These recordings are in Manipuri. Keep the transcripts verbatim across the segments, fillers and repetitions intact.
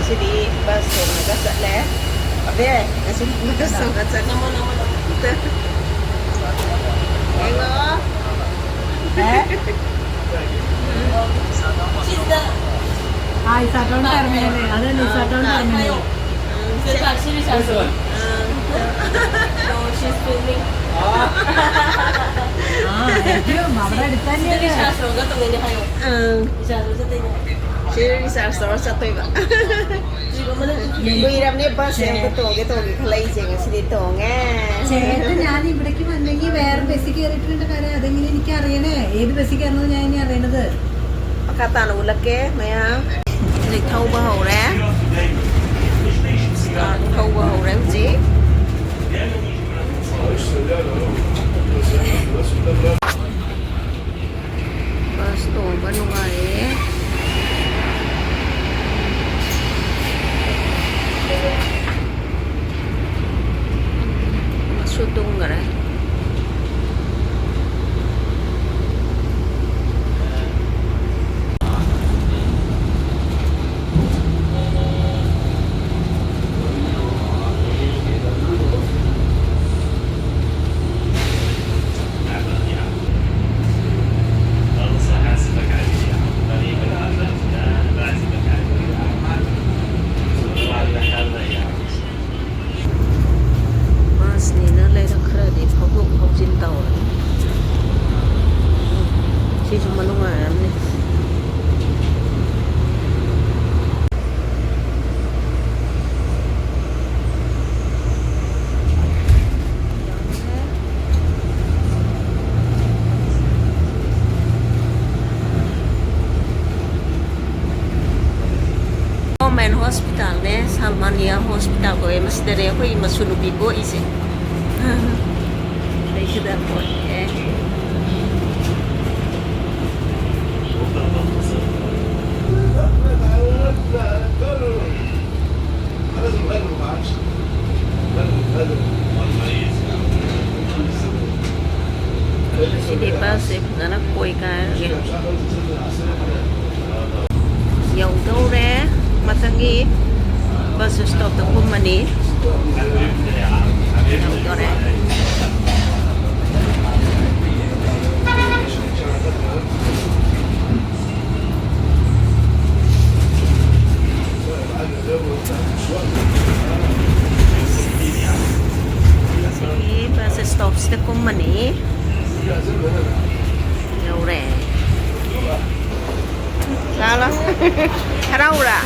ꯉꯁꯤꯗꯤ ꯕꯁ ꯇꯣꯡꯉꯒ ꯆꯠꯂꯦ꯫ ꯑꯕꯦ, ꯉꯁꯤꯗꯤ ꯕꯁ ꯇꯣꯡꯉꯒ ꯆꯠꯂꯦ꯫ ꯌꯦꯡꯉꯣ꯫ ꯁꯤꯗ꯫ ꯑꯥ, ꯏꯁꯥꯇꯣꯟ ꯇꯔꯃꯦꯅꯦ꯫ ꯑꯗꯨꯅꯤ, ꯏꯁꯥꯇꯣꯟ ꯇꯔꯃꯦꯅꯦ꯫ ꯎꯝ, ꯁꯤ ꯇꯥꯛꯁꯤ ꯔꯤꯆꯥꯔꯖ ꯇꯧ꯫ ꯎꯝ꯫ No, she's filming. ꯑꯥ, ꯌꯦꯡꯕꯤꯌꯨ, ꯃꯥꯕ꯭ꯔꯥ ꯁꯤꯗ ꯔꯤꯆꯥꯔꯖ ꯇꯧꯔꯒ ꯇꯧꯗꯣꯏꯅꯦ ꯍꯥꯏꯌꯣ꯫ ꯎꯝ꯫ ꯔꯤꯆꯥꯔꯖ ꯇꯧꯔ ꯆꯠꯇꯣꯏꯅꯦ꯫ ꯁꯤ ꯔꯤꯆꯥꯔꯖ ꯇꯧꯔ ꯆꯠꯇꯣꯏꯕ꯫ ꯀꯨꯏꯔꯕꯅꯦ ꯕꯁꯁꯦ ꯑꯝꯇ ꯇꯣꯡꯒꯦ ꯇꯣꯡꯒꯦ ꯈꯜꯂꯛꯏꯁꯦ, ꯉꯁꯤꯗꯤ ꯇꯣꯡꯉꯦ꯫ ꯆꯦ, ꯍꯦꯛꯇ ꯌꯥꯅꯤ, ഇവിടേക്ക് വന്നെങ്കിൽ വേറെ ബസ്സിൽ കയറിയിട്ടുണ്ട്. കാര്യം അതെങ്ങനെ എനിക്കറിയണേ, ഏത് ബസ്സിൽ കയറണമെന്ന് ഞാൻ ഇനി അറിയണത്. ꯃꯈꯥ ꯇꯥꯅ ꯎꯠꯂꯛꯀꯦ ꯃꯌꯥꯝ꯫ ꯍꯧꯖꯤꯛ ꯊꯧꯕ ꯍꯧꯔꯦ꯫ ꯊꯧꯕ ꯍꯧꯔꯦ ꯍꯧꯖꯤꯛ꯫ ꯕꯁ ꯇꯣꯡꯕ ꯅꯨꯡꯉꯥꯏꯌꯦ꯫ ꯑꯃꯁꯨ ꯇꯨꯝꯈꯔꯦ꯫ ꯕꯁꯅꯤꯅ ꯂꯩꯔꯛ ꯈꯔꯗꯤ ꯐꯥꯎꯗꯣꯛ ꯐꯥꯎꯖꯤꯟ ꯇꯧꯔꯦ꯫ ꯁꯤꯁꯨ ꯃꯅꯨꯡ ꯉꯥꯏꯔꯝꯅꯤ꯫ ꯒꯣꯔꯃꯦꯟ ꯍꯣꯁꯄꯤꯇꯥꯜꯅꯦ, ꯁꯜꯃꯥꯅꯤꯌꯥ ꯍꯣꯁꯄꯤꯇꯥꯜ ꯀꯧꯋꯦ꯫ ꯃꯁꯤꯗꯅꯦ ꯑꯩꯈꯣꯏ ꯃꯁꯨ ꯅꯨꯄꯤ ꯄꯣꯛꯏꯁꯦ꯫ ꯂꯩꯒꯗꯕ ꯄꯣꯠꯅꯦ꯫ ꯉꯁꯤꯗꯤ ꯕꯁꯁꯦ ꯐꯖꯅ ꯀꯣꯏ ꯀꯥꯏꯔꯒꯦ꯫ ꯌꯧꯗꯧꯔꯦ꯫ ꯃꯊꯪꯒꯤ ꯕꯁ ꯁ꯭ꯇꯣꯞꯇ ꯀꯨꯝꯃꯅꯤ꯫ ꯌꯧꯗꯣꯔꯦ꯫ ꯁꯤ ꯕꯁ ꯁ꯭ꯇꯣꯞꯁꯤꯗ ꯀꯨꯝꯃꯅꯤ꯫ ꯌꯧꯔꯦ꯫ ꯂꯥꯛꯑꯣ, ꯂꯥꯛꯑꯣ꯫ ꯍꯔꯥꯎꯕ꯭ꯔꯥ?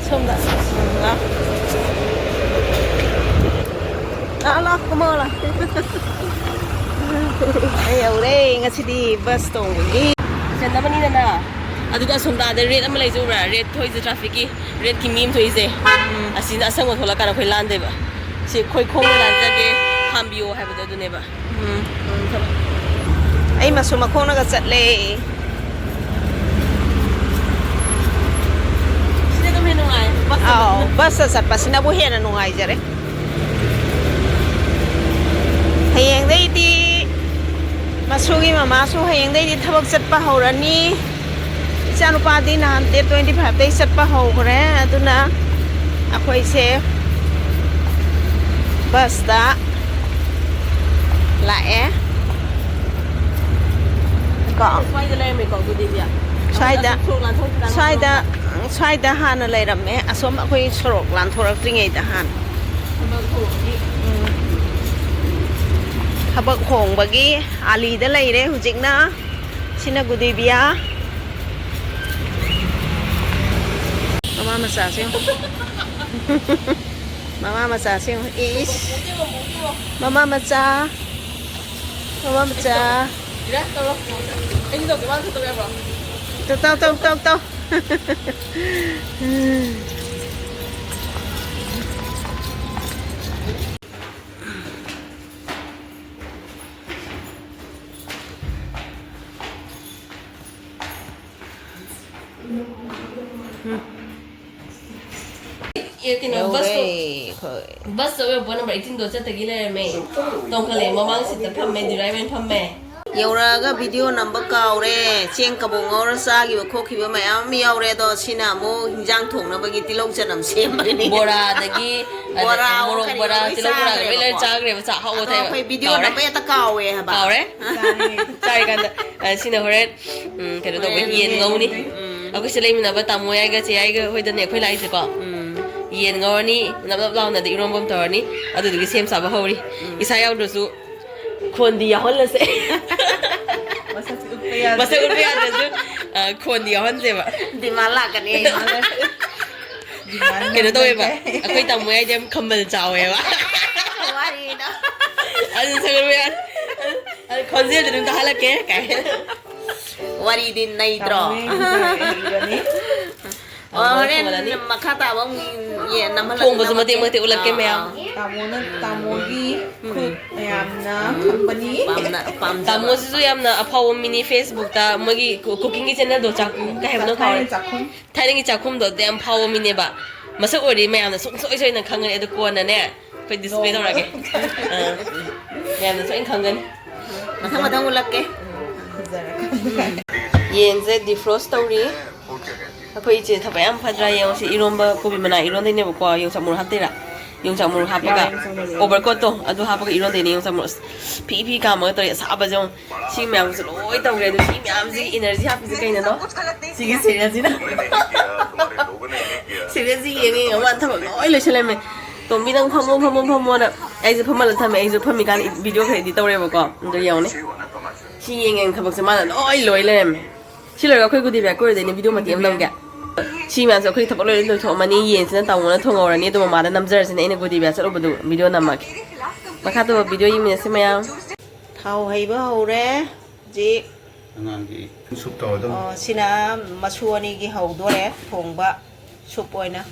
ꯁꯣꯝꯗ꯫ ꯂꯥꯛꯑꯣ꯫ ꯂꯥꯛꯑꯣ, ꯂꯥꯛꯑꯣ, ꯀꯨꯝꯃꯛꯑꯣ, ꯂꯥꯛꯑꯣ꯫ ꯑꯩ ꯌꯧꯔꯦ ꯉꯁꯤꯗꯤ ꯕꯁ ꯇꯣꯡꯕꯒꯤ꯫ ꯆꯟꯅꯕꯅꯤꯗꯅ꯫ ꯑꯗꯨꯒ ꯑꯁꯣꯝꯗ ꯑꯥꯗ ꯔꯦꯗ ꯑꯃ ꯂꯩꯖꯦ ꯎꯕ꯭ꯔꯥ? ꯔꯦꯗ ꯊꯣꯛꯏꯁꯦ ꯇ꯭ꯔꯥꯐꯤꯛꯀꯤ꯫ ꯔꯦꯗꯀꯤ ꯃꯤ ꯑꯃ ꯊꯣꯛꯏꯁꯦ꯫ ꯎꯝ꯫ ꯑꯁꯤꯅ ꯑꯁꯪꯕ ꯊꯣꯛꯂꯛꯀꯥꯟꯗ ꯑꯩꯈꯣꯏ ꯂꯥꯟꯗꯣꯏꯕ꯫ ꯁꯤ ꯑꯩꯈꯣꯏ ꯈꯣꯡꯅ ꯂꯥꯟꯖꯒꯦ, ꯈꯥꯝꯕꯤꯌꯣ ꯍꯥꯏꯕꯗꯣ ꯑꯗꯨꯅꯦꯕ꯫ ꯎꯝ꯫ ꯎꯝ, ꯊꯝꯃꯦ꯫ ꯑꯩ ꯃꯁꯨ ꯃꯈꯣꯡꯅꯒ ꯆꯠꯂꯦ꯫ ꯁꯤꯅ ꯑꯗꯨꯝ ꯍꯦꯟꯅ ꯅꯨꯡꯉꯥꯏ꯫ ꯕꯁꯇ ꯑꯥꯎ, ꯆꯠꯄꯅ꯫ ꯕꯁꯇ ꯆꯠꯄꯁꯤꯅꯕꯨ ꯍꯦꯟꯅ ꯅꯨꯡꯉꯥꯏꯖꯔꯦ꯫ ꯍꯌꯦꯡꯗꯩꯗꯤ ꯃꯁꯨꯒꯤ ꯃꯃꯥꯁꯨ ꯍꯌꯦꯡꯗꯩꯗꯤ ꯊꯕꯛ ꯆꯠꯄ ꯍꯧꯔꯅꯤ꯫ ꯏꯆꯥꯅꯨꯄꯥꯗꯤ ꯅꯍꯥꯟ ꯗꯦꯠ twenty five ꯇꯩ ꯆꯠꯄ ꯍꯧꯈ꯭ꯔꯦ꯫ ꯑꯗꯨꯅ ꯑꯩꯈꯣꯏꯁꯦ ꯕꯁꯇ ꯂꯥꯛꯑꯦ꯫ ꯀꯣ꯫ ꯁ꯭ꯋꯥꯏꯗ ꯂꯩꯔꯝꯃꯦꯀꯣ, ꯑꯗꯨꯗꯤ ꯏꯕꯦꯝ? ꯁ꯭ꯋꯥꯏꯗ, ꯑꯁꯨꯛ ꯁꯣꯔꯣꯛ ꯂꯥꯟꯊꯣꯛꯈꯤꯗꯅ ꯁ꯭ꯋꯥꯏꯗ, ꯁꯣꯔꯣꯛꯇ꯫ ꯁ꯭ꯋꯥꯏꯗ ꯍꯥꯟꯅ ꯂꯩꯔꯝꯃꯦ꯫ ꯑꯁꯣꯝ ꯑꯩꯈꯣꯏ ꯁꯣꯔꯣꯛ ꯂꯥꯟꯊꯣꯔꯛꯇ꯭ꯔꯤꯉꯩꯗ ꯍꯥꯟꯅ꯫ ꯊꯕꯛ ꯍꯣꯡꯕꯒꯤ꯫ ꯎꯝ꯫ ꯊꯕꯛ ꯍꯣꯡꯕꯒꯤ ꯑꯥꯂꯤꯗ ꯂꯩꯔꯦ ꯍꯧꯖꯤꯛꯅ꯫ ꯁꯤꯅ ꯒꯨꯗꯤꯕꯤꯌꯥ꯫ ꯃꯃꯥ ꯃꯆꯥꯁꯦ ꯌꯦꯡꯉꯨ꯫ ꯃꯃꯥ ꯃꯆꯥꯁꯦ ꯌꯦꯡꯉꯨ꯫ ꯏꯁ꯫ ꯃꯃꯥ ꯃꯆꯥ꯫ ꯃꯃꯥ ꯃꯆꯥ꯫ ꯇꯧ, ꯇꯧ, ꯇꯧ, ꯇꯧ꯫ ꯑꯦ, ꯀꯩꯅꯣ, ꯌꯧꯔꯦ ꯕꯁꯇꯣ, ꯑꯩꯈꯣꯏ꯫ ꯕꯁꯇꯣ ꯑꯣꯏꯔꯕꯣ, number eighteen ꯗꯣ ꯆꯠꯇꯒꯤ ꯂꯩꯔꯝꯃꯦ꯫ ꯇꯣꯡꯈꯠꯂꯛꯑꯦ, ꯃꯃꯥꯡ ꯁꯤꯠꯇ ꯐꯝꯃꯦ, ꯗꯤꯔꯥꯏ ꯑꯣꯏꯅ ꯐꯝꯃꯦ꯫ ꯌꯧꯔꯛꯑꯒ ꯚꯤꯗꯤꯑꯣ ꯅꯝꯕ ꯀꯥꯎꯔꯦ꯫ ꯆꯦꯡ ꯀꯕꯣꯛ ꯉꯧꯔ ꯆꯥꯈꯤꯕ ꯈꯣꯠꯈꯤꯕ ꯃꯌꯥꯝ ꯑꯃ ꯌꯥꯎꯔꯦ꯫ ꯑꯗꯣ ꯁꯤꯅ ꯑꯃꯨꯛ ꯍꯤꯟꯖꯥꯡ ꯊꯣꯡꯅꯕꯒꯤ ꯇꯤꯜꯍꯧ ꯆꯅꯝ ꯁꯦꯝꯕꯒꯤꯅꯤ꯫ ꯕꯣꯔꯥꯗꯒꯤ, ꯑꯗꯩ ꯕꯣꯔꯥ ꯃꯣꯔꯣꯛ ꯀꯔꯤ ꯕꯣꯔꯥ, ꯀꯔꯥ ꯂꯣꯏ ꯇꯤꯜꯍꯧ ꯕꯣꯔꯥ ꯂꯣꯏ ꯆꯥꯈ꯭ꯔꯦꯕꯀꯣ꯫ ꯆꯥꯈ꯭ꯔꯦꯕ, ꯆꯥꯛ ꯍꯥꯎꯕ ꯑꯗꯣ ꯊꯛꯑꯦꯕ꯫ ꯑꯩꯈꯣꯏ ꯚꯤꯗꯤꯑꯣ ꯀꯥꯎꯔꯦ꯫ ꯅꯝꯕ ꯍꯦꯛꯇ ꯀꯥꯎꯋꯦ ꯍꯥꯏꯕ꯫ ꯀꯥꯎꯔꯦ꯫ ꯆꯥꯔꯦ꯫ ꯆꯥꯔꯤꯀꯥꯟꯗ, ꯑ, ꯁꯤꯅ ꯍꯣꯔꯦꯟ, ꯎꯝ, ꯀꯩꯅꯣ ꯇꯧꯕ, ꯍꯣꯔꯦꯟ ꯌꯦꯟ ꯌꯦꯟ ꯉꯧꯅꯤ꯫ ꯉꯧꯅꯤ꯫ ꯎꯝ꯫ ꯑꯩꯈꯣꯏ ꯁꯤ ꯂꯩꯃꯤꯟꯅꯕ ꯇꯥꯃꯣ ꯌꯥꯏꯒ ꯆꯦ ꯌꯥꯏꯒ ꯍꯣꯏꯗꯅꯦ ꯑꯩꯈꯣꯏ ꯂꯥꯛꯏꯁꯦꯀꯣ꯫ ꯎꯝ꯫ ꯌꯦꯟ ꯉꯧꯔꯅꯤ, ꯅꯞ ꯅꯞ ꯂꯥꯎꯅꯗꯤ ꯏꯔꯣꯝꯕ ꯑꯃ ꯇꯧꯔꯅꯤ꯫ ꯑꯗꯨꯗꯨꯒꯤ ꯁꯦꯝ ꯁꯥꯕ ꯍꯧꯔꯤ꯫ ꯎꯝ꯫ ꯏꯁꯥ ꯌꯥꯎꯗ꯭ꯔꯁꯨ ꯈꯣꯟꯗꯤ ꯌꯥꯎꯍꯜꯂꯁꯦ꯫ ꯃꯁꯛꯁꯦ ꯎꯠꯄ ꯌꯥꯗꯦ꯫ ꯃꯁꯛ ꯎꯠꯄ ꯌꯥꯗ꯭ꯔꯁꯨ, ꯑ, ꯈꯣꯟꯗꯤ ꯌꯥꯎꯍꯟꯁꯦꯕ꯫ ꯗꯤꯃꯥꯟ ꯂꯥꯛꯀꯅꯤ ꯑꯩ꯫ ꯗꯤꯃꯥꯟ ꯀꯩꯅꯣ ꯇꯧꯋꯦꯕ, ꯂꯥꯛꯀꯅꯤ꯫ ꯑꯩꯈꯣꯏ ꯇꯥꯃꯣ ꯌꯥꯏꯗꯤ ꯌꯥꯝ ꯈꯝꯕꯜ ꯆꯥꯎꯋꯦꯕ꯫ ꯋꯥꯔꯤꯗꯣ꯫ ꯑꯗꯨ ꯁꯛ ꯎꯠꯄ ꯌꯥꯗꯦ꯫ ꯑꯗꯨ ꯈꯣꯟꯖꯦꯜꯗꯤ ꯑꯗꯨꯝ ꯇꯥꯍꯜꯂꯛꯀꯦ ꯀꯥꯏ꯫ ꯋꯥꯔꯤꯗꯤ ꯅꯩꯗ꯭ꯔꯣ? ꯇꯥꯃꯣ ꯌꯥꯏꯗꯤ ꯏꯕꯅꯤ꯫ ꯑꯣ, ꯍꯣꯔꯦꯟ ꯊꯣꯡꯍꯜꯂꯅꯤ꯫ ꯃꯈꯥ ꯇꯥꯕ ꯑꯃꯨꯛ ꯌꯦ-, ꯅꯝꯍꯜꯂꯛ-, ꯊꯣꯡꯕꯁꯨ ꯃꯇꯦꯛ ꯅꯝꯃꯛꯀꯦ꯫ ꯃꯇꯦꯛ ꯎꯠꯂꯛꯀꯦ ꯑꯥ, ꯃꯌꯥꯝ꯫ ꯑꯥ꯫ ꯇꯥꯃꯣꯅ, ꯇꯥꯃꯣꯒꯤ ꯎꯝ꯫ ꯈꯨꯠ ꯃꯌꯥꯝꯅ ꯎꯝ꯫ ꯈꯪꯕꯅꯤ꯫ ꯄꯥꯝꯅ-, ꯄꯥꯝꯖꯕ꯫ ꯇꯥꯃꯣꯁꯤꯁꯨ ꯌꯥꯝꯅ ꯑꯐꯥꯎꯕ ꯃꯤꯅꯤ꯫ Facebookꯇ ꯃꯣꯏꯒꯤ ꯀꯨ-, cookingꯒꯤ channelꯗꯣ ꯆꯥꯛ-, ꯀꯩ ꯍꯥꯏꯕꯅꯣ ꯀꯥꯎꯔꯦ꯫ ꯊꯥꯏꯅꯒꯤ ꯆꯥꯛꯈꯨꯝ꯫ ꯊꯥꯏꯅꯒꯤ ꯆꯥꯛꯈꯨꯝꯗꯣ ꯑꯗꯨ ꯌꯥꯝ ꯐꯥꯎꯕ ꯃꯤꯅꯦꯕ꯫ ꯃꯁꯛ ꯎꯔꯗꯤ ꯃꯌꯥꯝꯅ ꯁꯨꯡꯁꯣꯏ ꯁꯣꯏꯗꯅ ꯈꯪꯒꯅꯤ꯫ ꯑꯗꯨ ꯀꯣꯟꯅꯅꯦ ꯑꯩꯈꯣꯏ display ꯅꯣꯡꯃ꯫ ꯇꯧꯔꯛꯑꯒꯦ꯫ ꯑꯥ꯫ ꯃꯌꯥꯝꯅ ꯁꯣꯏꯅ ꯈꯪꯒꯅꯤ꯫ ꯃꯊꯪ ꯃꯊꯪ ꯎꯠꯂꯛꯀꯦ꯫ ꯐꯖꯔꯦ꯫ ꯌꯦꯟꯁꯦ defrost ꯇꯧꯔꯤ꯫ ꯑꯩꯈꯣꯏ ꯏꯆꯦ ꯊꯕꯛ ꯌꯥꯝ ꯐꯗ꯭ꯔꯥ ꯌꯦꯡꯉꯨ꯫ ꯁꯤ ꯏꯔꯣꯝꯕ ꯀꯣꯕꯤ ꯃꯅꯥ ꯏꯔꯣꯟꯗꯣꯏꯅꯦꯕꯀꯣ꯫ ꯌꯣꯡꯆꯥꯛ ꯃꯔꯨ ꯍꯥꯞꯇꯣꯏꯔꯥ? ꯌꯣꯡꯆꯥꯛ ꯃꯔꯨ ꯍꯥꯞꯄꯒ ꯌꯥꯏ, ꯌꯣꯡꯆꯥꯛ ꯃꯔꯨ꯫ Overcoatꯇꯣ ꯑꯗꯨ ꯍꯥꯞꯄꯒ ꯏꯔꯣꯟꯗꯣꯏꯅꯦ ꯌꯣꯡꯆꯥꯛ ꯃꯔꯨ꯫ ꯑꯁ, ꯐꯤ ꯐꯤ ꯀꯥꯝꯃꯒ ꯇꯧꯔꯤ ꯑꯁꯥꯕꯁꯦ ꯌꯦꯡꯉꯨ꯫ ꯁꯤ ꯃꯌꯥꯝꯁꯦ ꯂꯣꯏ ꯇꯧꯈ꯭ꯔꯦ꯫ ꯑꯗꯨ ꯁꯤ ꯃꯌꯥꯝꯁꯤꯒꯤ energy ꯍꯥꯞꯄꯤꯁꯦ ꯀꯩꯅꯅꯣ? ꯁꯤꯒꯤ serialꯁꯤꯅ꯫ Serialꯁꯤ ꯌꯦꯡꯉ ꯌꯦꯡꯉ ꯃꯥꯅ ꯊꯕꯛ ꯂꯣꯏ ꯂꯣꯏꯁꯜꯂꯝꯃꯦ꯫ ꯇꯣꯝꯕꯤ, ꯅꯪ ꯐꯝꯃꯣ, ꯐꯝꯃꯣ, ꯐꯝꯃꯣꯅ ꯑꯩꯁꯦ ꯐꯝꯍꯜꯂ ꯊꯝꯃꯦ꯫ ꯑꯩꯁꯨ ꯐꯝꯃꯤꯀꯥꯟꯗ video ꯈꯔ edit ꯇꯧꯔꯦꯕꯀꯣ꯫ ꯑꯗꯣ ꯌꯦꯡꯉꯨꯅꯦ꯫ ꯁꯤ ꯌꯦꯡ ꯌꯦꯡ ꯊꯕꯛꯁꯦ ꯃꯥꯅ ꯂꯣꯏ ꯂꯣꯏ ꯂꯩꯔꯝꯃꯦ꯫ ꯁꯤ ꯂꯣꯏꯔꯒ ꯑꯩꯈꯣꯏ ꯒꯨꯗꯤ ꯕꯦꯒ ꯀꯣꯏꯔꯨꯗꯣꯏꯅꯦ꯫ Video ꯃꯇꯦꯛ ꯑꯃ ꯅꯝꯒꯦ꯫ ꯁꯤ ꯃꯌꯥꯝꯁꯦ ꯑꯩꯈꯣꯏ ꯊꯕꯛ ꯂꯣꯏ ꯂꯣꯏꯊꯣꯛꯑꯝꯃꯅꯤ꯫ ꯌꯦꯟꯁꯤꯅ ꯇꯥꯃꯣꯅ ꯊꯣꯡꯍꯧꯔꯅꯤ꯫ ꯑꯗꯨ ꯃꯃꯥꯗ ꯅꯝꯖꯔꯁꯤꯅꯦ꯫ ꯑꯩꯅ ꯒꯨꯗꯤ ꯕꯦꯒ ꯆꯠꯂꯨꯕꯗꯨ video ꯅꯝꯃꯒꯦ꯫ ꯃꯈꯥ ꯇꯥꯕ video ꯌꯦꯡꯃꯤꯟꯅꯁꯤ ꯃꯌꯥꯝ꯫ ꯊꯥꯎ ꯍꯩꯕ ꯍꯧꯔꯦ ꯍꯧꯖꯤꯛ꯫ ꯑꯉꯥꯡꯒꯤ soup ꯇꯧꯔꯗꯧꯅꯤ꯫ ꯑꯣ, ꯁꯤꯅ ꯃꯁꯨ ꯑꯅꯤꯒꯤ ꯍꯧꯗꯣꯔꯦ ꯊꯣꯡꯕ꯫ Soup ꯑꯣꯏꯅ꯫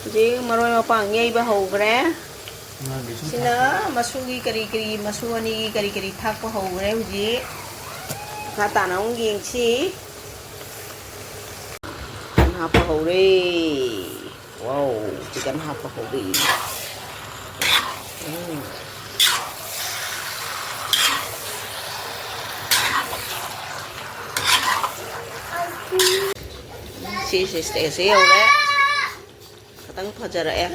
ꯍꯧꯖꯤꯛ ꯃꯔꯣꯏ ꯃꯄꯥꯡ ꯌꯩꯕ ꯍꯧꯈ꯭ꯔꯦ꯫ ꯉꯥꯒꯤ ꯁꯨꯝ ꯁꯤꯅ ꯊꯥꯛꯄ꯫ ꯃꯁꯨꯒꯤ ꯀꯔꯤ ꯀꯔꯤ, ꯃꯁꯨ ꯑꯅꯤꯒꯤ ꯀꯔꯤ ꯀꯔꯤ ꯊꯥꯛꯄ ꯍꯧꯈ꯭ꯔꯦ ꯍꯧꯖꯤꯛ꯫ ꯃꯈꯥ ꯇꯥꯅ ꯑꯃꯨꯛ ꯌꯦꯡꯁꯤ꯫ Chicken ꯍꯥꯞꯄ ꯍꯧꯔꯦ꯫ Wow, chicken ꯍꯥꯞꯄ ꯍꯧꯔꯦ꯫ ꯎꯝ꯫ ꯁꯤꯁꯦ ꯁ꯭ꯇꯦꯖꯁꯦ ꯌꯧꯔꯦ꯫ ꯈꯤꯇꯪ ꯐꯖꯔꯛꯑꯦ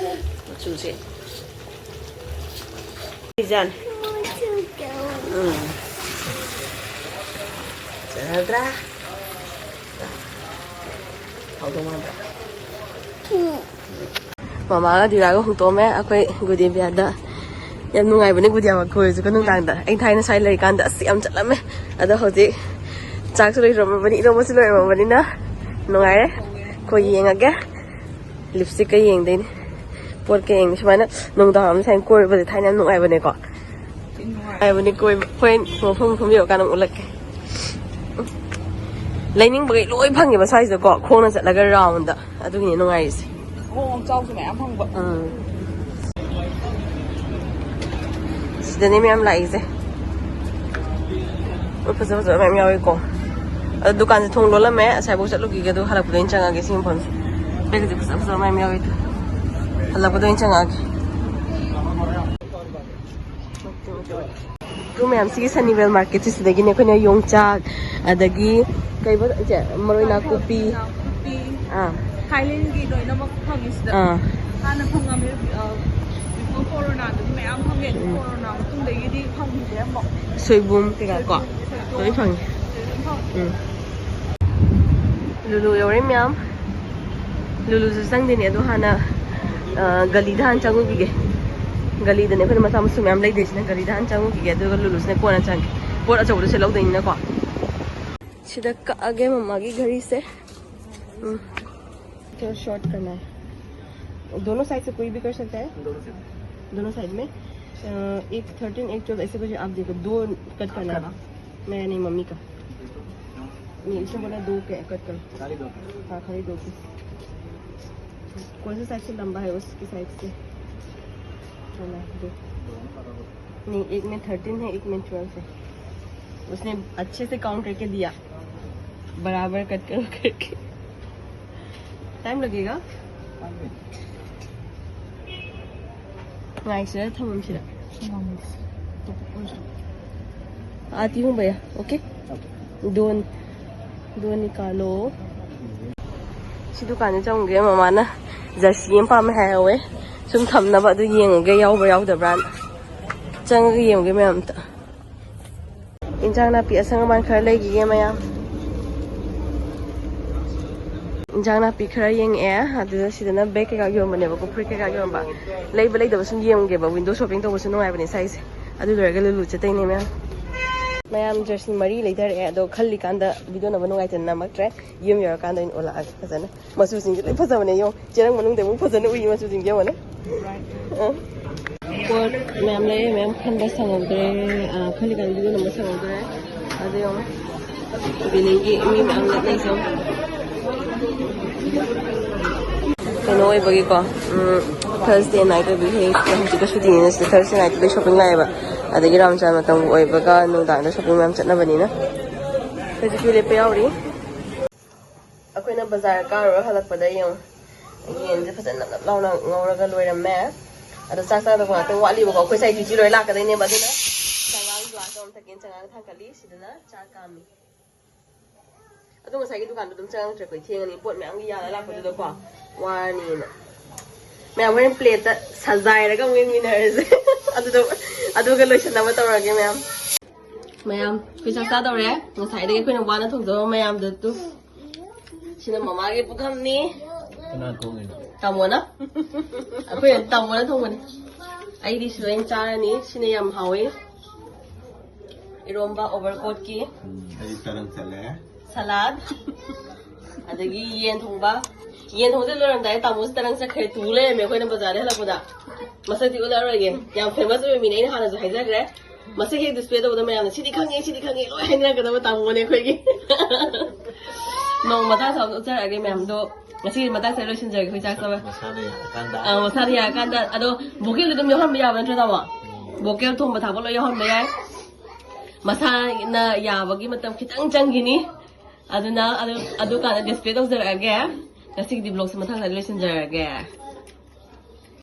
ꯃꯆꯨꯁꯦ꯫ ꯗꯤꯖꯥꯏꯟ꯫ ꯎꯝ꯫ ꯐꯖꯗ꯭ꯔꯥ? ꯍꯥꯎꯗꯧ ꯃꯥꯟꯗ꯭ꯔꯥ? ꯃꯃꯥꯒ ꯗꯤꯔꯥꯒ ꯍꯨꯟꯇꯣꯛꯑꯝꯃꯦ ꯑꯩꯈꯣꯏ ꯒꯨꯗꯦꯕꯤꯌꯥꯗ꯫ ꯌꯥꯝ ꯅꯨꯡꯉꯥꯏꯕꯅꯦ ꯒꯨꯗꯤꯌꯥ ꯀꯣꯏꯕꯁꯨꯀꯣ ꯅꯨꯡꯗꯥꯡꯗ꯫ ꯑꯩ ꯊꯥꯏꯅ ꯁ꯭ꯋꯥꯏ ꯂꯩꯔꯤꯀꯥꯟꯗ ꯑꯁ ꯌꯥꯝ ꯆꯠꯂꯝꯃꯦ꯫ ꯑꯗꯣ ꯍꯧꯖꯤꯛ ꯆꯥꯛꯁꯨ ꯂꯣꯏꯔꯝꯃꯕꯅꯤ, ꯏꯔꯣꯝꯕꯁꯨ ꯂꯣꯏꯔꯝꯃꯕꯅꯤꯅ ꯅꯨꯡꯉꯥꯏꯔꯦ꯫ ꯑꯩꯈꯣꯏ ꯌꯦꯡꯉꯒꯦ꯫ ꯂꯤꯞꯁꯇꯤꯛꯀ ꯌꯦꯡꯗꯣꯏꯅꯦ꯫ ꯄꯣꯠꯀ ꯌꯦꯡꯗꯣꯏꯅꯦ꯫ ꯁꯨꯃꯥꯏꯅ ꯅꯨꯡꯗꯥꯡ ꯑꯃ ꯁꯨꯃꯥꯏꯅ ꯀꯣꯏꯕꯁꯦ ꯊꯥꯏꯅ ꯌꯥꯝ ꯅꯨꯡꯉꯥꯏꯕꯅꯦꯀꯣ꯫ ꯅꯨꯡꯉꯥꯏꯕꯅꯦ ꯀꯣꯏꯕ꯫ ꯍꯣꯔꯦꯟ ꯃꯐꯝ ꯃꯐꯝ ꯌꯧꯔꯀꯥꯟꯗ ꯑꯃꯨꯛ ꯎꯠꯂꯛꯀꯦ꯫ ꯂꯩꯅꯤꯡꯕꯈꯩ ꯂꯣꯏ ꯐꯪꯉꯦꯕ ꯁ꯭ꯋꯥꯏꯁꯤꯗꯀꯣ꯫ ꯈꯣꯡꯅ ꯆꯠꯂꯒ ꯔꯥꯎꯟꯗ꯫ ꯑꯗꯨꯒꯤꯅꯦ ꯅꯨꯡꯉꯥꯏꯔꯤꯁꯦ꯫ ꯑꯍꯣꯡ ꯑꯆꯥꯎꯁꯨ ꯃꯌꯥꯝ ꯐꯪꯕ꯫ ꯎꯝ꯫ ꯁꯤꯗꯅꯦ ꯃꯌꯥꯝ ꯂꯥꯛꯏꯁꯦ꯫ ꯄꯣꯠ ꯐꯖ ꯐꯖꯕ ꯃꯌꯥꯝ ꯌꯥꯎꯋꯤꯀꯣ꯫ ꯑꯗꯣ ꯗꯨꯀꯥꯟꯁꯦ ꯊꯣꯡ ꯂꯣꯜꯂꯝꯃꯦ꯫ ꯑꯁꯥꯏꯐꯥꯎ ꯆꯠꯂꯨꯈꯤꯒꯦ, ꯑꯗꯨꯒ ꯍꯜꯂꯛꯄꯗ ꯑꯣꯏꯅ ꯆꯪꯉꯛꯑꯒꯦ ꯁꯤ ꯃꯐꯝꯁꯦ꯫ ꯕꯦꯒꯁꯦ ꯐꯖ ꯐꯖꯕ ꯃꯌꯥꯝ ꯌꯥꯎꯋꯤ꯫ ꯍꯜꯂꯛꯄꯗ ꯑꯣꯏꯅ ꯆꯪꯉꯛꯑꯒꯦ꯫ ꯃꯌꯥꯝꯁꯤꯒꯤ ꯁꯅꯤꯕꯦꯜ ꯃꯥꯔꯀꯦꯠꯁꯤ ꯁꯤꯗꯒꯤꯅꯦ ꯑꯩꯈꯣꯏꯅ ꯌꯣꯡꯆꯥꯛ, ꯑꯗꯒꯤ ꯀꯩꯕ ꯏꯆꯦ, ꯃꯔꯣꯏ ꯅꯥꯀꯨꯞꯄꯤ꯫ ꯅꯥꯀꯨꯞꯄꯤ, ꯑꯥ꯫ ꯊꯥꯏꯂꯦꯟꯒꯤ ꯂꯣꯏꯅꯃꯛ ꯐꯪꯉꯤ ꯁꯤꯗ꯫ ꯑꯥ꯫ ꯍꯥꯟꯅ ꯐꯪꯉꯝꯃꯦ, ꯑ, before ꯀꯣꯔꯣꯅꯥꯗꯗꯤ ꯃꯌꯥꯝ ꯐꯪꯉꯦ, ꯑꯗꯨ ꯎꯝ꯫ ꯀꯣꯔꯣꯅꯥ ꯃꯇꯨꯡꯗꯒꯤꯗꯤ ꯐꯪꯈꯤꯗ꯭ꯔꯦ ꯑꯃꯨꯛ꯫ ꯁꯣꯏꯕꯨꯝ ꯀꯩꯀꯥ ꯀꯣ? ꯁꯣꯏꯕꯨꯝ, ꯂꯣꯏ ꯐꯪꯉꯤ꯫ ꯁꯣꯏꯕꯨꯝ ꯐꯪꯉꯤ꯫ ꯎꯝ꯫ ꯂꯨꯂꯨ ꯌꯧꯔꯦ ꯃꯌꯥꯝ꯫ ꯂꯨꯂꯨꯁꯨ ꯆꯪꯗꯣꯏꯅꯦ ꯑꯗꯣ ꯍꯥꯟꯅ, ꯑ, ꯒꯂꯤꯗ ꯍꯥꯟꯅ ꯆꯪꯉꯨꯈꯤꯒꯦ꯫ ꯒꯂꯤꯗꯅꯦ ꯑꯩꯈꯣꯏꯅ ꯃꯆꯥ ꯃꯁꯨ ꯃꯌꯥꯝ ꯂꯩꯗꯣꯏꯁꯤꯅ, ꯒꯂꯤꯗ ꯍꯥꯟꯅ ꯆꯪꯉꯨꯈꯤꯒꯦ ꯑꯗꯨꯒ ꯂꯨꯂꯨꯁꯤꯅ ꯀꯣꯟꯅ ꯆꯪꯒꯦ꯫ ꯄꯣꯠ ꯑꯆꯧꯕꯗꯨꯁꯨ ꯂꯧꯗꯣꯏꯅꯤꯅꯀꯣ꯫ ꯁꯤꯗ ꯀꯛꯑꯒꯦ ꯃꯃꯥꯒꯤ ꯘꯔꯤꯁꯦ꯫ ꯎꯝ꯫ ꯊꯣꯔꯥ ꯁꯣꯔꯠ ꯀꯔꯅꯥ ꯍꯥꯏ꯫ ꯗꯣꯅꯣ ꯁꯥꯏꯗ ꯁꯦ ꯀꯣꯏ ꯚꯤ ꯀꯔ ꯁꯛꯇꯥ ꯍꯥꯏ? दोनों साइड में। अ, एक थर्टीन, एक ट्वेल्व, ऐसे कुछ आप देखो, दो कट करना है। मेरा नहीं, मम्मी का। नहीं, इसमें बोला दो के कट करो। खाली दो। हाँ, खाली दो पीस। कौन से साइड से लंबा है, उसके साइड से। है ना, दो। नहीं, एक में थर्टीन है, एक में ट्वेल्व है। उसने अच्छे से काउंट करके दिया, बराबर कट करो करके। टाइम लगेगा। ꯉꯥꯏꯁꯤꯔ ꯊꯝꯃꯝꯁꯤꯔ? ꯊꯝꯃꯝꯁꯤ꯫ ꯑꯥ, ꯇꯤꯍꯨꯝꯕ ꯌꯥ꯫ ꯑꯣꯀꯦ꯫ ꯗꯣꯟ꯫ ꯑꯗꯨꯒ ꯅꯤꯀꯥꯂꯣ꯫ ꯁꯤ ꯗꯨꯀꯥꯟꯗ ꯆꯪꯉꯨꯒꯦ, ꯃꯃꯥꯅ ꯖꯔꯁꯤ ꯑꯃ ꯄꯥꯝꯃꯦ ꯍꯥꯏꯍꯧꯋꯦ꯫ ꯁꯨꯝ ꯊꯝꯅꯕ ꯑꯗꯨ ꯌꯦꯡꯉꯨꯒꯦ, ꯌꯥꯎꯕ꯭ꯔꯥ ꯌꯥꯎꯗꯕ꯭ꯔꯥꯅ꯫ ꯆꯪꯉꯒ ꯌꯦꯡꯉꯨꯒꯦ ꯃꯌꯥꯝ ꯑꯝꯇ꯫ ꯏꯟꯖꯥꯡ ꯅꯥꯄꯤ ꯑꯁꯪ ꯑꯃꯥꯟ ꯈꯔ ꯂꯩꯈꯤꯒꯦ ꯃꯌꯥꯝ꯫ ꯏꯟꯖꯥꯡ ꯅꯥꯄꯤ ꯈꯔ ꯌꯦꯡꯉꯛꯑꯦ꯫ ꯑꯗꯨꯗ ꯁꯤꯗꯅ ꯕꯦꯒ ꯀꯩꯀꯥ ꯌꯣꯟꯕꯅꯦꯕꯀꯣ, ꯐꯨꯔꯤꯠ ꯀꯩꯀꯥ ꯌꯣꯟꯕ꯫ ꯂꯩꯕ ꯂꯩꯗꯕ ꯁꯨꯝ ꯌꯦꯡꯉꯨꯒꯦꯕ, ꯋꯤꯟꯗꯣ ꯁꯣꯞꯄꯤꯡ ꯇꯧꯕꯁꯨ ꯅꯨꯡꯉꯥꯏꯕꯅꯦ ꯁ꯭ꯋꯥꯏꯁꯦ꯫ ꯑꯗꯨ ꯂꯣꯏꯔꯒ ꯂꯨꯂꯨ ꯆꯠꯇꯣꯏꯅꯦ ꯃꯌꯥꯝ꯫ ꯃꯌꯥꯝ ꯖꯔꯁꯤ ꯃꯔꯤ ꯂꯩꯊꯔꯛꯑꯦ, ꯑꯗꯣ ꯈꯜꯂꯤꯀꯥꯟꯗ ꯚꯤꯗꯤꯑꯣ ꯅꯝꯕ ꯅꯨꯡꯉꯥꯏꯇꯅ ꯅꯝꯃꯛꯇ꯭ꯔꯦ꯫ ꯌꯨꯝ ꯌꯧꯔꯀꯥꯟꯗ ꯑꯣꯏꯅ ꯑꯣꯜꯂꯛꯑꯒꯦ ꯐꯖꯅ꯫ ꯃꯆꯨꯁꯤꯡꯁꯦ ꯂꯣꯏ ꯐꯖꯕꯅꯦ, ꯌꯦꯡꯉꯣ꯫ ꯆꯦꯔꯪ ꯃꯅꯨꯡꯗ ꯑꯃꯨꯛ ꯐꯖꯅ ꯎꯏ ꯃꯆꯨꯁꯤꯡꯁꯦ, ꯌꯦꯡꯉꯣꯅꯦ꯫ ꯑ꯫ ꯄꯣꯠ ꯃꯌꯥꯝ ꯂꯩ, ꯃꯌꯥꯝ ꯈꯟꯕ ꯁꯪꯍꯧꯗ꯭ꯔꯦ꯫ ꯑ, ꯈꯜꯂꯤꯀꯥꯟꯗ ꯚꯤꯗꯤꯑꯣ ꯅꯝꯕ ꯁꯪꯍꯧꯗ꯭ꯔꯦ꯫ ꯑꯗꯨ ꯌꯦꯡꯉꯣ꯫ ꯕꯤꯂꯤꯡꯒꯤ ꯃꯤ ꯃꯌꯥꯝ ꯂꯦꯞꯅꯩꯁꯦ ꯌꯦꯡꯉꯣ꯫ ꯀꯩꯅꯣ ꯑꯣꯏꯕꯒꯤꯀꯣ, ꯎꯝ, ꯊꯔꯁꯗꯦ ꯅꯥꯏꯠ ꯑꯣꯏꯕꯒꯤ ꯍꯌꯦꯡ ꯍꯧꯖꯤꯛꯇꯤ ꯁꯨꯇꯤꯅꯤꯅ ꯁꯤꯗ ꯊꯔꯁꯗꯦ ꯅꯥꯏꯠꯇꯨꯗꯤ ꯁꯣꯞꯄꯤꯡ ꯂꯥꯛꯑꯦꯕ꯫ ꯑꯗꯒꯤ ꯔꯥꯝꯖꯥꯟ ꯃꯇꯝꯒ ꯑꯣꯏꯕꯒ ꯅꯨꯡꯗꯥꯡꯗ ꯁꯣꯞꯄꯤꯡ ꯃꯌꯥꯝ ꯆꯠꯅꯕꯅꯤꯅ꯫ ꯍꯧꯖꯤꯛ ꯀ꯭ꯌꯨ ꯂꯦꯞꯄ ꯌꯥꯎꯔꯤ꯫ ꯑꯩꯈꯣꯏꯅ ꯕꯖꯥꯔ ꯀꯥꯔꯨꯔ ꯍꯜꯂꯛꯄꯗ ꯌꯦꯡꯉꯣ, ꯌꯦꯟꯁꯦ ꯐꯖꯅ ꯅꯞ ꯅꯞ ꯂꯥꯎꯅ ꯉꯧꯔꯒ ꯂꯣꯏꯔꯝꯃꯦ꯫ ꯑꯗꯣ ꯆꯥꯛ ꯆꯥꯗꯧꯕ ꯉꯥꯛꯇꯪ ꯋꯥꯠꯂꯤꯕꯀꯣ꯫ ꯑꯩꯈꯣꯏ ꯁꯥꯏ ꯗ꯭ꯌꯨꯇꯤ ꯂꯣꯏ ꯂꯥꯛꯀꯗꯣꯏꯅꯦꯕ, ꯑꯗꯨꯅ ꯆꯉꯥꯡ ꯒ꯭ꯂꯥꯁ ꯑꯃ ꯊꯛꯀꯦꯅ ꯆꯉꯥꯡ ꯊꯥꯡꯀꯠꯂꯤ꯫ ꯁꯤꯗꯅ ꯆꯥ ꯀꯥꯝꯃꯤ꯫ ꯑꯗꯣ ꯉꯁꯥꯏꯒꯤ ꯗꯨꯀꯥꯟꯗꯣ ꯑꯗꯨꯝ ꯆꯪꯉꯛꯇ꯭ꯔꯦ ꯑꯩꯈꯣꯏ, ꯊꯦꯡꯉꯅꯤ, ꯄꯣꯠ ꯃꯌꯥꯝꯒꯤ ꯌꯥꯜꯂ ꯂꯥꯛꯄꯗꯨꯗꯀꯣ ꯋꯥꯔꯅꯤꯅ꯫ ꯃꯌꯥꯝ ꯍꯣꯔꯦꯟ ꯄ꯭ꯂꯦꯠꯇ ꯁꯖꯥꯏꯔꯒ ꯑꯃꯨꯛ ꯌꯦꯡꯃꯤꯟꯅꯔꯁꯦ꯫ ꯑꯗꯨꯗ, ꯑꯗꯨꯒ ꯂꯣꯏꯁꯟꯅꯕ ꯇꯧꯔꯒꯦ ꯃꯌꯥꯝ꯫ ꯃꯌꯥꯝ ꯑꯩꯈꯣꯏ ꯆꯥꯛ ꯆꯥꯗꯧꯔꯦ꯫ ꯉꯁꯥꯏꯗꯒꯤ ꯑꯩꯈꯣꯏꯅ ꯋꯥꯅ ꯊꯣꯡꯖꯕ ꯃꯌꯥꯝꯗꯨ ꯇꯨ꯫ ꯁꯤꯅ ꯃꯃꯥꯒꯤ ꯄꯨꯈꯝꯅꯤ꯫ ꯀꯅꯥ ꯊꯣꯡꯉꯤꯅꯣ? ꯇꯥꯃꯣꯅ꯫ ꯑꯩꯈꯣꯏ ꯇꯥꯃꯣꯅ ꯊꯣꯡꯕꯅꯤ꯫ ꯑꯩꯗꯤ ꯁꯤꯗ ꯑꯣꯏꯅ ꯆꯥꯔꯅꯤ꯫ ꯁꯤꯅ ꯌꯥꯝ ꯍꯥꯎꯋꯤ꯫ ꯏꯔꯣꯝꯕ ꯑꯣꯚꯔꯀꯣꯠꯀꯤ꯫ ꯎꯝ, ꯑꯩ ꯇꯔꯪ ꯆꯠꯂꯦ꯫ ꯁꯂꯥꯗ꯫ ꯑꯗꯒꯤ ꯌꯦꯟ ꯊꯣꯡꯕ꯫ ꯌꯦꯟ ꯊꯣꯡꯕꯁꯦ ꯂꯣꯏꯔꯝꯗꯥꯏꯗ ꯇꯥꯃꯣꯁꯦ ꯇꯔꯪ ꯆꯠꯈ꯭ꯔꯦ꯫ ꯇꯨ ꯂꯩꯔꯝꯃꯦ ꯑꯩꯈꯣꯏꯅ ꯕꯖꯥꯔꯗꯩ ꯍꯜꯂꯛꯄꯗ꯫ ꯃꯁꯛꯇꯤ ꯎꯠꯂꯛꯑꯔꯣꯏꯒꯦ꯫ ꯌꯥꯝ ꯐꯦꯃꯁ ꯑꯣꯏꯕ ꯃꯤꯅꯦ, ꯑꯩꯅ ꯍꯥꯟꯅꯁꯨ ꯍꯥꯏꯖꯈ꯭ꯔꯦ꯫ ꯃꯁꯛ ꯍꯦꯛ ꯗꯤꯁꯄ꯭ꯂꯦ ꯇꯧꯕꯗ ꯃꯌꯥꯝꯅ "ꯁꯤꯗꯤ ꯈꯪꯉꯦ, ꯁꯤꯗꯤ ꯈꯪꯉꯦ" ꯂꯣꯏ ꯍꯥꯏꯅꯔꯛꯀꯗꯕ ꯇꯥꯃꯣꯅꯦ ꯑꯩꯈꯣꯏꯒꯤ꯫ ꯅꯣꯡ ꯃꯇꯥꯡ ꯆꯥꯕꯗ ꯎꯠꯆꯔꯛꯑꯒꯦ ꯃꯌꯥꯝꯗꯣ꯫ ꯉꯁꯤꯒꯤ ꯃꯇꯥꯡꯁꯦ ꯂꯣꯏꯁꯤꯟꯖꯔꯒꯦ ꯑꯩꯈꯣꯏ ꯆꯥꯛ ꯆꯥꯕ꯫ ꯃꯁꯥꯅ ꯌꯥꯔꯀꯥꯟꯗ꯫ ꯑꯥ, ꯃꯁꯥꯅ ꯌꯥꯔꯀꯥꯟꯗ꯫ ꯑꯗꯣ ꯚꯣꯀꯦꯜꯗꯤ ꯑꯗꯨꯝ ꯌꯥꯎꯍꯟꯕ ꯌꯥꯕ ꯅꯠꯇ꯭ꯔꯣ ꯇꯥꯃꯣ? ꯎꯝ꯫ ꯚꯣꯀꯦꯜ ꯊꯣꯡꯕ ꯊꯥꯛꯄ ꯂꯣꯏ ꯌꯥꯎꯍꯟꯕ ꯌꯥꯏ꯫ ꯃꯁꯥꯅ ꯌꯥꯕꯒꯤ ꯃꯇꯝ ꯈꯤꯇꯪ ꯆꯪꯈꯤꯅꯤ꯫ ꯑꯗꯨꯅ ꯑꯗꯨ, ꯑꯗꯨꯀꯥꯟꯗ ꯗꯤꯁꯄ꯭ꯂꯦ ꯇꯧꯖꯔꯛꯑꯒꯦ꯫ ꯉꯁꯤꯒꯤꯗꯤ ꯕ꯭ꯂꯣꯒꯁꯦ ꯃꯊꯪꯗ ꯂꯣꯏꯁꯤꯟꯖꯔꯒꯦ꯫